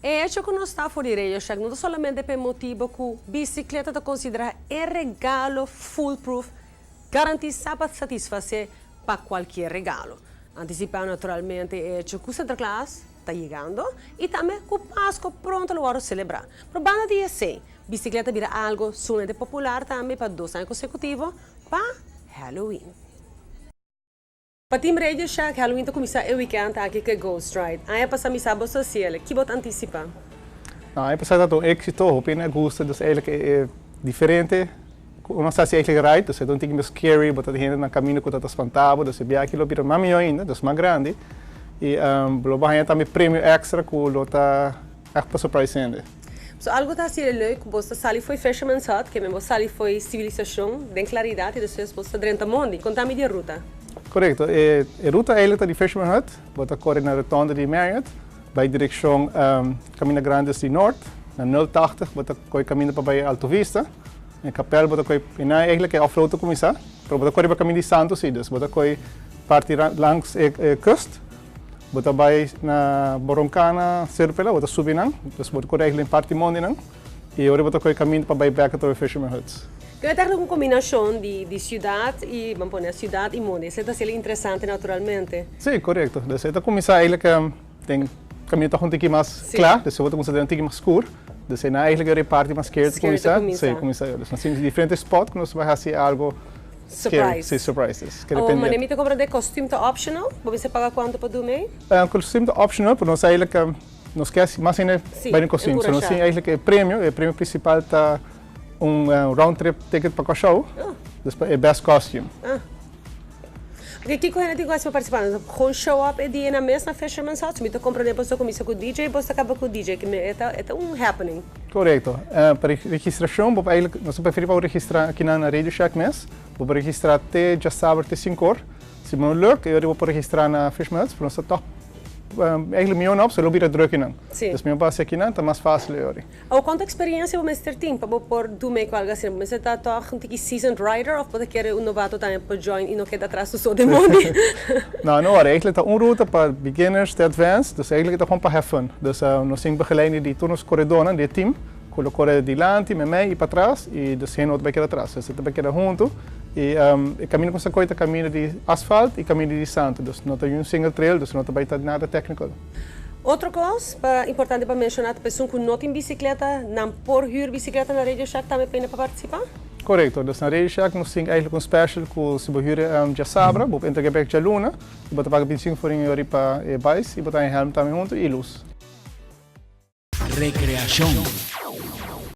E hecho ku nos ta for di Radio Shack no ta solamente pa e motibo ku bisikleta ta konsiderá e regalo foolproof garantisá pa satisfasé pa kualkier regalo. Antisipá naturalmente e hecho ku Sinterklaas ta yegando i tambe ku Pasko pronto lo wòrdu selebrá. Pero banda di esei, bisikleta bira algu sumamente popular tambe pa dos aña konsekutivo pa Halloween. Pa Team Radio Shack, Halloween ta kuminsá e weekend aki ku e Ghost Ride. Aña pasá mi sa bo sosial, ki bo ta antisipá? No, aña pasá tabata un éksito, hopi hende a gusta, dus eigenlijk e diferente ku nos ta hasi eigenlijk ride, dus e ta un tiki mes scary, bo ta tin hende na kaminda ku ta ta spantá bo, dus e biaha aki lo bira mas mihó ainda, dus mas grandi, i lo bo haña tambe premio èkstra ku lo ta ègt pa surprise hende. So algo ta hasi e leuk, bo ta sali fo'i Fisherman's Hut, ke men bo sali fo'i sivilisashon den klaridat i despues bo ta drenta mondi. Konta mi di e ruta. Korekto. E ruta eigenlijk ta di Fisherman Hut, bo ta kore na rotonde di Marriott, bai direkshon Kaminda Grandi di Noord, na nul tachtig bo ta koi kaminda pa bai Alto Vista, na Kapel bo ta koi, i nan eigenlijk e off-road ta kuminsá, pero bo ta kore riba Kaminda di Santo si, dus bo ta koi parti langs e kust. Bo ta bai na Boroncana, Serpela, bo ta subi nan, dus bo ta kore eigenlijk den parti mondinan i ora bo ta kore kaminda pa bai bek atrobe Fisherman Huts. Kende ta un kombinashon di siudat i, ban pone, siudat i mondi. Esei ta hasiel interesante naturalmente. Sí, korekto. Dus e ta kuminsá eigenlijk den kaminda ta un tiki mas kla, dus bo ta kuminsá den un tiki mas skur. Dus einan eigenlijk e parti mas skeer ta kuminsá. Sí, kuminsá. Dus nos tin diferente spot ku nos ta bai hasi algo. Surprise. Sí, surprises. Ke Oh, depende. mane mi ta compra de kostuum ta optional? Bo mester paga kuantu pa duna ei? Kostuum ta optional, pero nos eigenlijk nos ke hasi mas hende Sí, bai den kostuum. So nos tin enkurashá. eigenlijk e premio principal ta un round trip ticket pa Kòrsou, Oh. dus pa e best costume. Ah. Oké, kiko hende tin ku hasi pa partisipá? Nan ta gewoon show up e dia nan mes na Fisherman's Hut? Mi ta comprende boso ta kuminsa ku DJ, boso ta kaba ku DJ, ke e ta e ta un happening. Korekto. Pa registrashon bo por eigenlijk, nos ta preferí pa bo registrá akinan na Radio Shack mes. Bo por registrá te djasaber te sinkor. Si bo no luk, e ora bo por registrá na Fisherman's Hut, pero nos ta tòg eigenlijk mihó no, pasobra lo bira druk einan. Sí. Dus mihó pa hasi akinan, ta mas fásil e ora. Awor kuantu eksperensia bo mester tin pa bo por duna ku algu asina? Bo mester ta tòg un tiki seasoned rider òf bo ta kere un novato tambe por join i no keda atras su so den mondi? No, no ora. Eigenlijk ta un ruta pa beginners te advanced, dus eigenlijk ta gewoon pa have fun. Dus nos tin begeleiding di tur nos koredónan di e team ku lo kore dilanti, meimei i patras i dus hende no ta bai keda atras. Dus e ta bai keda huntu i e kaminda ku nos ta kohe ta kaminda di asfalt i kaminda di santu, dus no ta un single trail, dus no ta bai ta nada technical. Otro kos pa importante pa menshoná ta pa esun ku no tin bisikleta, nan por hür bisikleta na Radio Shack tambe p'e pa partisipá? Korekto. Dus na Radio Shack nos tin eigenlijk un special ku si bo hür djasabra, bo por entrega bek djaluna i bo ta paga 25 florin e ora pa e bais i bo ta haña hèlm tambe huntu i lus. Rekreashon.